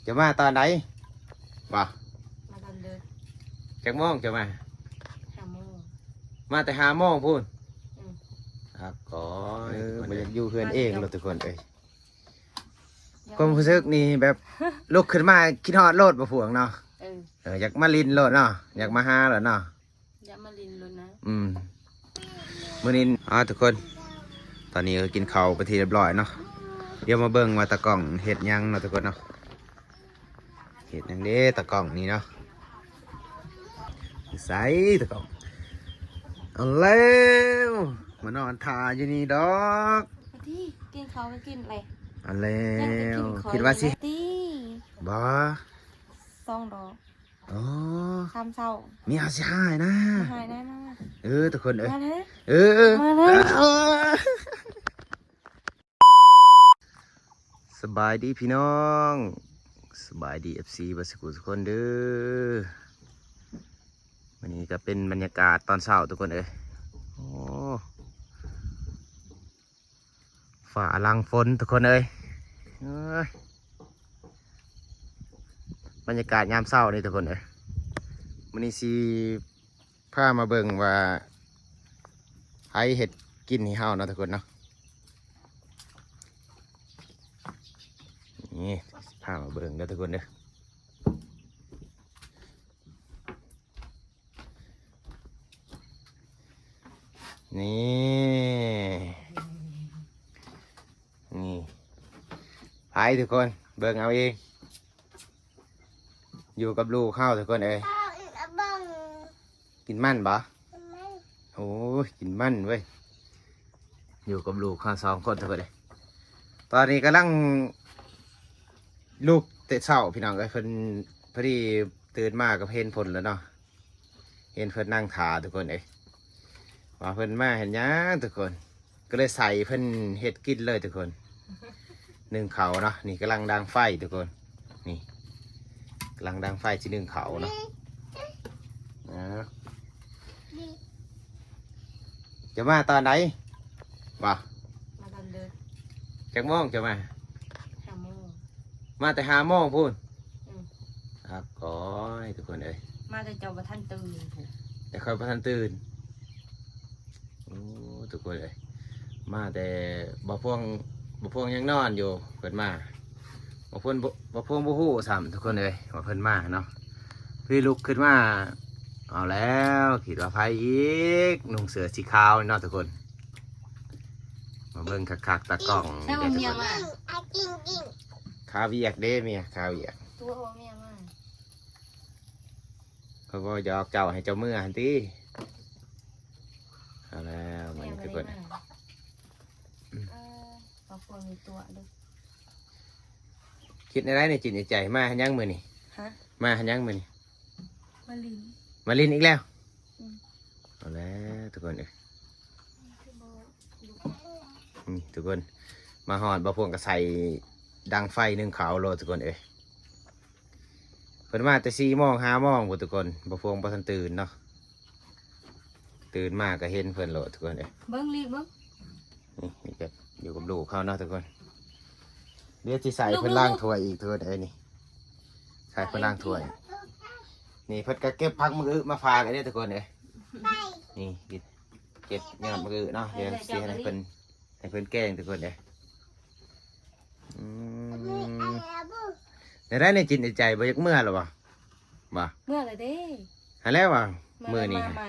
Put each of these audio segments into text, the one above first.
ຈະມາຕອນໃດ? ບໍ່ ມາຕອນເດິກ. ຈັກໂມງຈະມາ? ຫ້າໂມງ. ມາແຕ່ຫ້າໂມງພຸ້ນ? ອືມ. ຄັກກ່ອຍ. ເອີ ບໍ່ຢາກຢູ່ເຮືອນເອງໂລດທຸກຄົນເອີຍ. ຄວາມຮູ້ສຶກນີ້ແບບລຸກຂຶ້ນມາຄິດຮອດໂລດບໍ່ພວງເນາະ. ເອີ ເອີ ຢາກມາຫຼິ້ນໂລດເນາະ, ຢາກມາຫາໂລດເນາະ. ຢາກມາຫຼິ້ນໂລດນະ. ອືມ. ມື້ນີ້ ອ່າ ທຸກຄົນ ຕອນນີ້ກໍກິນເຂົ້າເປັນທີ່ຮຽບຮ້ອຍເນາະ. ດຽວມາເບິ່ງວ່າຕາກ້ອງເຮັດຫຍັງເນາະທຸກຄົນເນາະ. ເຮັດຫຍັງເດ້ຕາກ້ອງນີ້ເນາະ? ໃສຕາກ້ອງ? ເອົາແລ້ວ ມານອນຖ້າຢູ່ນີ້ດອກ. ຕິ ກິນເຂົ້າກໍກິນເລີຍ. ເອົາແລ້ວ ຄິດວ່າຊິ ຕິ ບໍ່ ສອງດອກ. ອໍ ສາມເຊົ້າ. ເມຍຊິຮ້າຍນະ. ຮ້າຍນະ. ເອີ ທຸກຄົນເອີຍ. ເອີ ມາແລ້ວ. ເອີ ສະບາຍດີພີ່ນ້ອງ, ສະບາຍດີເອັຟຊີເບິດສູ່ທຸກຄົນເດີ. ມື້ນີ້ກໍເປັນບັນຍາກາດຕອນເຊົ້າທຸກຄົນເອີຍ. ໂອ້ ຟ້າຫຼັງຝົນທຸກຄົນເອີຍ. ເອີຍ ບັນຍາກາດຍາມເຊົ້ານີ້ທຸກຄົນເອີຍ. ມື້ນີ້ຊິພາມາເບິ່ງວ່າໃຜເຮັດກິນໃຫ້ເຮົາເນາະທຸກຄົນເນາະ. ນີ້ ພາມາເບິ່ງເດີທຸກຄົນເດີ. ນີ້ ນີ້ ໄປທຸກຄົນ ເບິ່ງເອົາເອງ ຢູ່ກັບລູກເຮົາທຸກຄົນເອີຍ. ກິນມັນບໍ່? ໂອ້ຍ ກິນມັນເວີຍ. ຢູ່ກັບລູກເຮົາສອງຄົນເທົ່ານັ້ນເດ້. ຕອນນີ້ກຳລັງລຸກແຕ່ເຊົ້າພີ່ນ້ອງເອີຍ. ເພິ່ນ ພໍດີຕື່ນມາກໍເຫັນເພິ່ນແລ້ວເນາະ, ເຫັນເພິ່ນນັ່ງຖ້າທຸກຄົນເອີຍ ວ່າເພິ່ນມາເຮັດຫຍັງທຸກຄົນ. ກໍເລີຍໃສ່ເພິ່ນເຮັດກິນເລີຍທຸກຄົນ. ໜຶ້ງເຂົ້າເນາະ. ນີ້ກຳລັງດັງໄຟທຸກຄົນ. ນີ້ກຳລັງດັງໄຟຊິໜຶ້ງເຂົ້າເນາະ. ອ່າ ຈະມາຕອນໃດ? ບໍ່ ມາຕອນເດິກ. ຈັກໂມງຈະມາ? ຫ້າໂມງ. ມາແຕ່ຫ້າໂມງພຸ້ນ? ອືມ. ຄັກກ່ອຍທຸກຄົນເອີຍ. ມາແຕ່ເຈົ້າບໍ່ທັນຕື່ນພຸ້ນ. ແຕ່ຂ້ອຍບໍ່ທັນຕື່ນ. ໂອ້ ທຸກຄົນເອີຍ ມາແຕ່ ບໍ່ພວງ ບໍ່ພວງຍັງນອນຢູ່ ເພິ່ນມາ. ບໍ່ພວງ ບໍ່ພວງບໍ່ຮູ້ຊ້ຳທຸກຄົນເອີຍ ວ່າເພິ່ນມາເນາະ. ພີ່ລຸກຂຶ້ນມາ ເອົາແລ້ວ ຄິດວ່າໃຜອີກ ນຸ່ງເສື້ອສີຂາວເນາະທຸກຄົນ. ມາເບິ່ງຄັກໆ ຕາກ້ອງ ໃຊ່ວ່າເມຍມາ? ຄາວຽກເດ້ເມຍ ຄາວຽກ. ຕົວະວ່າເມຍມາ. ເຂົາເວົ້າຢອກເຈົ້າໃຫ້ເຈົ້າເມືອຫັ້ນຕິ. ເອົາແລ້ວ ມານີ້ທຸກຄົນ. ເອີ ຄອບຄົວມີຕົວະເດີ້. ຄິດແນວໃດໃນຈິດໃນໃຈ ມາຫາຫຍັງມື້ນີ້? ຮະ? ມາຫາຫຍັງມື້ນີ້? ມາຫຼິ້ນ. ມາຫຼິ້ນອີກແລ້ວ? ອືມ. ເອົາແລ້ວທຸກຄົນເອີຍ. ນີ້ທຸກຄົນ ມາຮອດ ບ່າວພວງກໍໃສ່ດັງໄຟໜຶ້ງເຂົ້າໂລດທຸກຄົນເອີຍ. ເພິ່ນມາແຕ່ສີ່ໂມງຫ້າໂມງພຸ້ນທຸກຄົນ ບ່າວພວງບໍ່ທັນຕື່ນເນາະ. ຕື່ນມາກໍເຫັນເພິ່ນໂລດທຸກຄົນເອີຍ. ເບິ່ງລີກເບິ່ງ. ນີ້ ນີ້ກໍຢູ່ກັບລູກເຮົາເນາະທຸກຄົນ. ດຽວຊິໃສ່ເພິ່ນລ້າງຖ້ວຍອີກທຸກຄົນເອີຍ. ນີ້ ໃສ່ເພິ່ນລ້າງຖ້ວຍ. ນີ້ເພິ່ນກໍເກັບຜັກມະອຶມາຝາກເດ້ທຸກຄົນເອີຍ. ນີ້ ເກັບຍອດມະອຶເນາະ. ດຽວຊິໃຫ້ເພິ່ນ ໃຫ້ເພິ່ນແກງທຸກຄົນເດ້. ອືມ ແນວໃດໃນຈິດໃນໃຈ ບໍ່ຢາກເມືອແລ້ວບໍ່? ບໍ່ ເມືອແລ້ວເດ້. ຫັ້ນແຫຼະວ່າ ເມືອແລ້ວ ມື້ນີ້ ມາໃໝ່.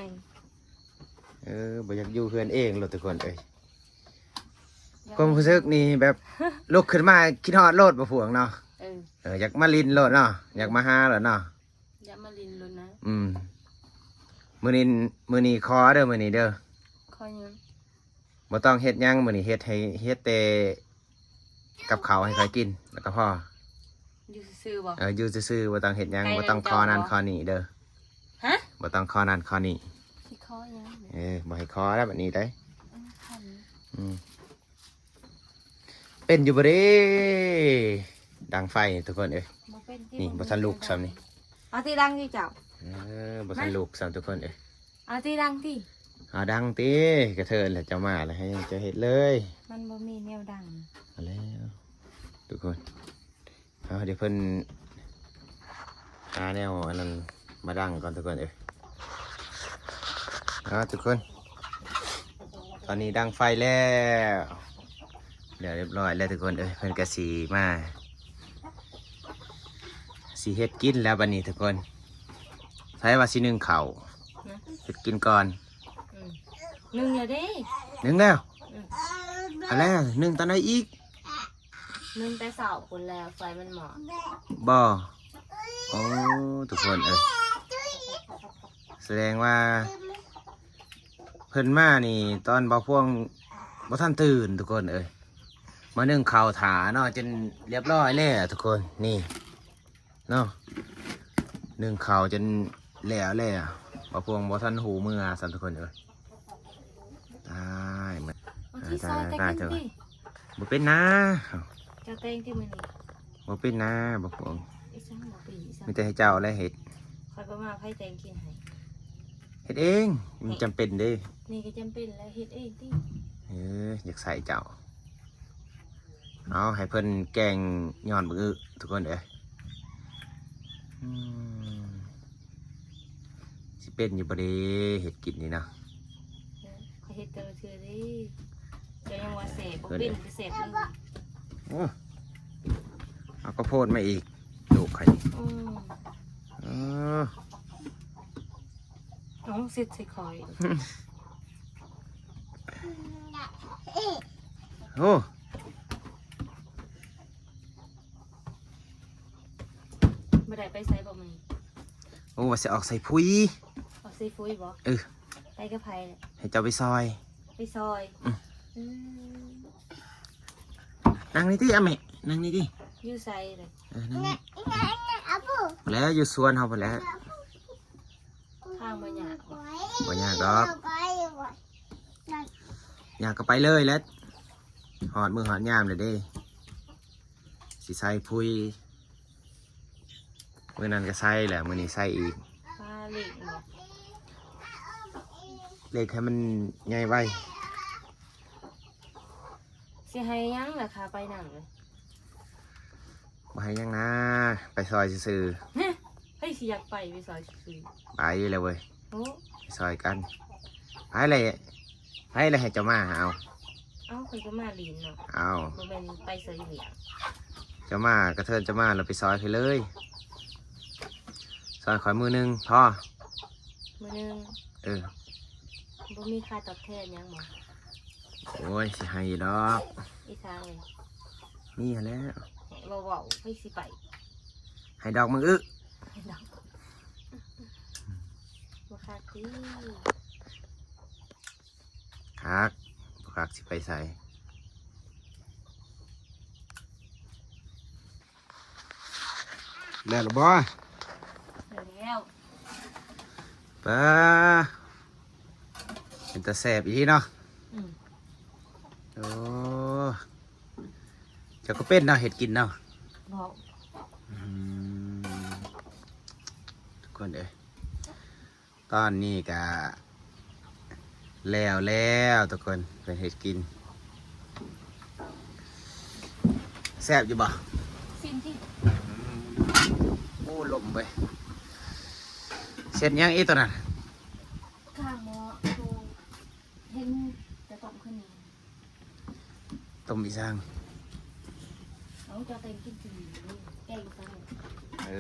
ເອີ ບໍ່ຢາກຢູ່ເຮືອນເອງໂລດທຸກຄົນເອີຍ. ຄວາມຮູ້ສຶກນີ້ແບບລຸກຂຶ້ນມາຄິດຮອດໂລດບໍ່ພວງເນາະ. ເອີ ເອີ ຢາກມາຫຼິ້ນໂລດເນາະ ຢາກມາຫາໂລດເນາະ. ຢາກມາຫຼິ້ນໂລດນະ. ອືມ ມື້ນີ້ ມື້ນີ້ຂໍເດີ ມື້ນີ້ເດີ. ຂໍຫຍັງ? ບໍ່ຕ້ອງເຮັດຫຍັງມື້ນີ້ ເຮັດໃຫ້ ເຮັດແຕ່ກັບເຂົ້າໃຫ້ຂ້ອຍກິນ ແລ້ວກໍພໍ. ຢູ່ຊື່ໆບໍ່? ເອີ ຢູ່ຊື່ໆ ບໍ່ຕ້ອງເຮັດຫຍັງ ບໍ່ຕ້ອງຂໍນັ້ນຂໍນີ້ເດີ. ຮະ? ບໍ່ຕ້ອງຂໍນັ້ນຂໍນີ້. ຊິຂໍຫຍັງ? ເອີ ບໍ່ໃຫ້ຂໍແລ້ວບັດນີ້ໄດ໋. ອືມ ອືມ. ເປັນຢູ່ບໍ່ເດ້ ດັງໄຟທຸກຄົນເອີຍ. ບໍ່ເປັນຕິ. ນີ້ບໍ່ທັນລຸກຊ້ຳນີ້. ເອົາຕິ ດັງຕິເຈົ້າ. ເອີ ບໍ່ທັນລຸກຊ້ຳທຸກຄົນເອີຍ. ເອົາຕິ ດັງຕິ. ເອົາດັງຕິ ກະເທີນແຫຼະ ເຈົ້າມາແລ້ວ ໃຫ້ເຈົ້າເຮັດເລີຍ. ມັນບໍ່ມີແນວດັງ. ເອົາແລ້ວທຸກຄົນ. ເອົາ ດຽວເພິ່ນ ຫາແນວອັນນັ້ນມາດັງກ່ອນທຸກຄົນເອີຍ. ເອົາທຸກຄົນ ຕອນນີ້ດັງໄຟແລ້ວ ແລ້ວຮຽບຮ້ອຍແລ້ວທຸກຄົນເອີຍ. ເພິ່ນກະຊິມາ ຊິເຮັດກິນແລ້ວບັດນີ້ທຸກຄົນ. ໃຜວ່າຊິໜຶ້ງເຂົ້າ ຫຶ ເຮັດກິນກ່ອນ. ອືມ ໜຶ້ງແລ້ວເດ້ ໜຶ້ງແລ້ວ. ອືມ ເອົາແລ້ວ ໜຶ້ງຕອນໃດອີກ? ໜຶ້ງແຕ່ເຊົ້າພຸ້ນແລ້ວ ໄຟມັນໝໍ້. ບໍ່? ໂອ້ ທຸກຄົນເອີຍ ສະແດງວ່າເພິ່ນມານີ້ຕອນບ່າວພວງບໍ່ທັນຕື່ນທຸກຄົນເອີຍ. ມາໜຶ້ງເຂົ້າຖ້າເນາະ ຈົນຮຽບຮ້ອຍແລ້ວທຸກຄົນ ນີ້ ເນາະ ໜຶ້ງເຂົ້າຈົນແລ້ວແລ້ວ ບ່າວພວງບໍ່ທັນຮູ້ເມືອຊ້ຳທຸກຄົນເອີຍ. ຕາຍ ມັນ ເອົາ ຊິຊອຍແຕ່ກິນຕິ ບໍ່ເປັນນາ. ເຈົ້າແຕ່ງຕິມື້ນີ້ ບໍ່ເປັນນາ ບ່າວພວງ ອີ່ສັງບໍ່ເປັນ ອີ່ສັງ ມີແຕ່ໃຫ້ເຈົ້າແຫຼະເຮັດ. ຂ້ອຍບໍ່ມາ ໃຜແຕ່ງກິນໃຫ້? ເຮັດເອງ ມັນຈຳເປັນເດ້. ນີ້ກໍຈຳເປັນແຫຼະ ເຮັດເອງຕິ. ເອີ ຢາກໃສ່ເຈົ້າ. ເອົາ ໃຫ້ເພິ່ນແກງຍ້ອນບັກອຶທຸກຄົນເອີຍ. ອືມ ຊິເປັນຢູ່ບໍ່ເດ ເຮັດກິນນີ້ນະ? ເອີ ຂ້ອຍເຮັດແຕ່ລະເທື່ອເດ້ ເຈົ້າຍັງວ່າແຊບ ບໍ່ເປັນກໍແຊບເລີຍ. ໂອ້ ເອົາເຂົ້າໂພດມາອີກ ລູກຂ້ອຍ. ອືມ ເອີ ເອົາ ເຊັດໃສ່ຂ້ອຍ. ໂອ້ ບໍ່ໄດ້ໄປໃສບໍ່ມື້ນີ້? ໂອ້ ວ່າຊິອອກໃສ່ພຸຍ. ອອກໃສ່ພຸຍບໍ່? ເອີ ໄປກັບໃຜ? ໃຫ້ເຈົ້າໄປຊ່ອຍ. ໄປຊ່ອຍ. ອືມ ອືມ ນັ່ງນີ້ຕິ ອາແມ່ ນັ່ງນີ້ຕິ. ຢູ່ໃສເລີຍ? ເອີ ນັ່ງນີ້. ແລ້ວຢູ່ສວນເຮົາພຸ້ນແຫຼະ. ທາງບໍ່ຍາກບໍ່? ບໍ່ຍາກດອກ ຍາກກໍໄປເລີຍແຫຼະ. ຮອດມື້ຮອດຍາມແລ້ວເດ້ ຊິໃສ່ພຸຍ. ມື້ນັ້ນກໍໃສ່ແຫຼະ ມື້ນີ້ໃສ່ອີກ. ປາເລັກບໍ່? ເລັກໃຫ້ມັນໃຫຍ່ໄວ. ຊິໃຫ້ຫຍັງລະ ຂ້າໄປນຳເລີຍ. ບໍ່ໃຫ້ຫຍັງນາ ໄປຊ່ອຍຊື່ໆ. ຫະ ໃຜຊິຢາກໄປ ໄປຊ່ອຍຊື່ໆ? ໄປແລ້ວເວີຍ. ໂອ້ ໄປຊ່ອຍກັນ. ໃຜແຫຼະ ໃຜແຫຼະໃຫ້ເຈົ້າມາ? ເອົາ ເອົາ ຂ້ອຍກໍມາຫຼິ້ນເນາະ. ເອົາ ບໍ່ແມ່ນໄປຊ່ອຍວຽກ. ເຈົ້າມາ ກະເທີນເຈົ້າມາແລ້ວໄປຊ່ອຍຂ້ອຍເລີຍ. ຊ່ອຍຂ້ອຍມື້ໜຶ່ງພໍ. ມື້ໜຶ່ງ? ເອີ ບໍ່ມີຄ່າຕອບແທນຫຍັງບໍ່? ໂອ້ຍ ຊິໃຫ້ຢູ່ດອກ. ອີ່ສາງເອີຍ ມີຫັ້ນແຫຼະ. ແຫະ ເວົ້າໆ ໃຜຊິໄປ ໃຫ້ດອກມັງອຶ. ໃຫ້ດອກ ບໍ່ຄັກຕິ. ຄັກ ບໍ່ຄັກຊິໄປໃສ? ແລ້ວລະບໍ່? ແລ້ວ. ປາ ເປັນຕາແຊບອີ່ຫຼີເນາະ. ອືມ ໂອ້ ເຈົ້າກໍເປັນເນາະ ເຮັດກິນເນາະ. ບໍ່ ອືມ ທຸກຄົນເອີຍ ຕອນນີ້ກະແລ້ວແລ້ວທຸກຄົນ ເພິ່ນເຮັດກິນ. ແຊບຢູ່ບໍ່? ຊິມຕິ. ອືມ ໂອ້ ລົມເວີຍ. ເຊັດຫຍັງອີກໂຕນັ້ນ? ຂ້າງໝໍ້ ເຫັນແຕ່ຕ້ອງຂຶ້ນນີ້. ຕົ້ມອີ່ສັງ? ເອົາ ເຈົ້າແຕ່ງກິນຄືແກງອີ່ສັງ? ເອີ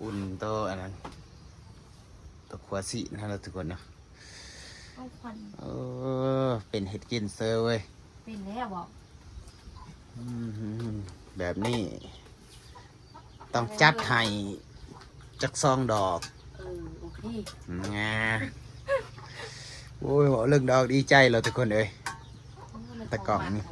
ອຸ່ນໂຕອັນນັ້ນ ໂຕຄົວສີນຫັ້ນລະທຸກຄົນເນາະ. ເອົາ ເອີ ເປັນເຮັດກິນເຊີເວີຍ. ເປັນແລ້ວບໍ່? ອືມ ແບບນີ້ ຕ້ອງຈັດໃຫ້ຈັກສອງດອກ. ເອີ ໂອເຄ ງາ ໂອ້ຍ ເວົ້າເລື່ອງດອກດີໃຈແລ້ວທຸກຄົນເອີຍ. ໂອ້ຍ ຕາກ້ອງນີ້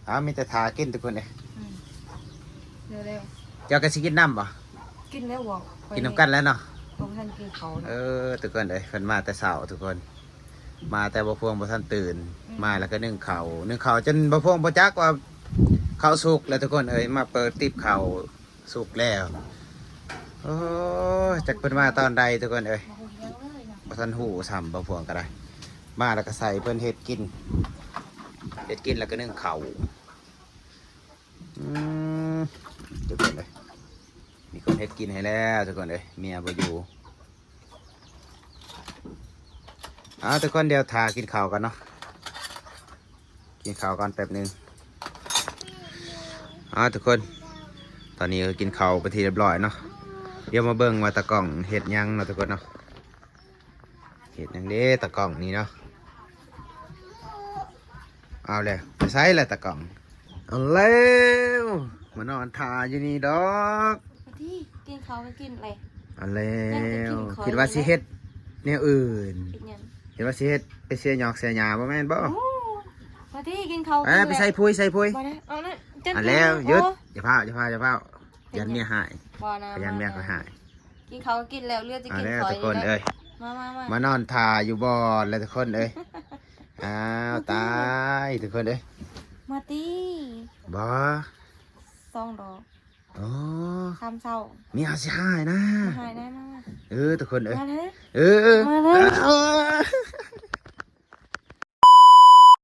ອ້າວ ມີແຕ່ຖ້າກິນທຸກຄົນເອີຍ. ອືມ ເຮັວໆ ເຈົ້າກໍຊິກິນນຳບໍ່? ກິນແລ້ວບໍ່? ກິນນຳກັນແລ້ວເນາະ. ບໍ່ທັນກິນເຂົ້າເນາະ. ເອີ ທຸກຄົນເອີຍ ເພິ່ນມາແຕ່ເຊົ້າທຸກຄົນ ມາແຕ່ບ່າວພວງບໍ່ທັນຕື່ນ. ອືມ ມາແລ້ວກໍໜຶ້ງເຂົ້າ ໜຶ້ງເຂົ້າຈົນບ່າວພວງບໍ່ຈັກວ່າເຂົ້າສຸກແລ້ວທຸກຄົນເອີຍ. ມາເປີດຕິບເຂົ້າສຸກແລ້ວ. ໂອ້ຍ ຈັກເພິ່ນມາຕອນໃດທຸກຄົນເອີຍ. ບໍ່ຮູ້ຫຍັງເລີຍເນາະ ບໍ່ທັນຮູ້ຊ້ຳ ບ່າວພວງກໍໄດ້. ມາແລ້ວກໍໃສ່ເພິ່ນເຮັດກິນ ເຮັດກິນແລ້ວກໍໜຶ້ງເຂົ້າ. ອືມ ທຸກຄົນເອີຍ ມີຄົນເຮັດກິນໃຫ້ແລ້ວທຸກຄົນເອີຍ ເມຍບໍ່ຢູ່. ເອົາ ທຸກຄົນ ດຽວຖ້າກິນເຂົ້າກ່ອນເນາະ ກິນເຂົ້າກ່ອນແປັບໜຶ່ງ. ເອົາ ທຸກຄົນ ຕອນນີ້ກໍກິນເຂົ້າເປັນທີ່ຮຽບຮ້ອຍເນາະ. ດຽວມາເບິ່ງວ່າຕາກ້ອງເຮັດຫຍັງເນາະທຸກຄົນເນາະ. ເຮັດຫຍັງເດ້ຕາກ້ອງນີ້ເນາະ. ເອົາແລ້ວ ໄປໃສລະຕາກ້ອງ? ເອົາແລ້ວ ມານອນຖ້າຢູ່ນີ້ດອກ. ມາຕິ ກິນເຂົ້າກໍກິນແຫຼະ. ເອົາແລ້ວ ຍັງຈະກິນຂ້ອຍ ຄິດວ່າຊິເຮັດແນວອື່ນ. ເຮັດຫຍັງ? ຄິດວ່າຊິເຮັດໄປເສຍຫຍອກເສຍຫຍ້າ ບໍ່ແມ່ນບໍ? ໂອ້ ມາຕິ ກິນເຂົ້າ. ເອີ ກິນແຫຼະ. ໄປໃສ່ປຸ໋ຍ ໃສ່ປຸ໋ຍ. ບໍ່ໄດ້ ເອົານະ. ເອົາແລ້ວ ຢຸດ. ໂອ້ ຢ່າພ້າວ ຢ່າພ້າວ ຢ່າພ້າວ. ຢ້ານເມຍຮ້າຍ. ບໍ່ນະ ຢ້ານເມຍຂ້ອຍຮ້າຍ. ກິນເຂົ້າກໍກິນແລ້ວ ເຫຼືອຈະກິນຂ້ອຍນີ້ແຫຼະ. ມາ ມາ ມາ ມານອນຖ້າຢູ່ບ່ອນແລ້ວທຸກຄົນເອີຍ. ອ້າວ ຕາຍທຸກຄົນເອີຍ. ມາຕິ ບໍ່ ສອງດອກ. ອໍ ສາມເຊົ້າ ເມຍຊິຮ້າຍນະ. ຮ້າຍນະ. ມາ ເອີ ທຸກຄົນເອີຍ. ເອີ ມາເລີຍ.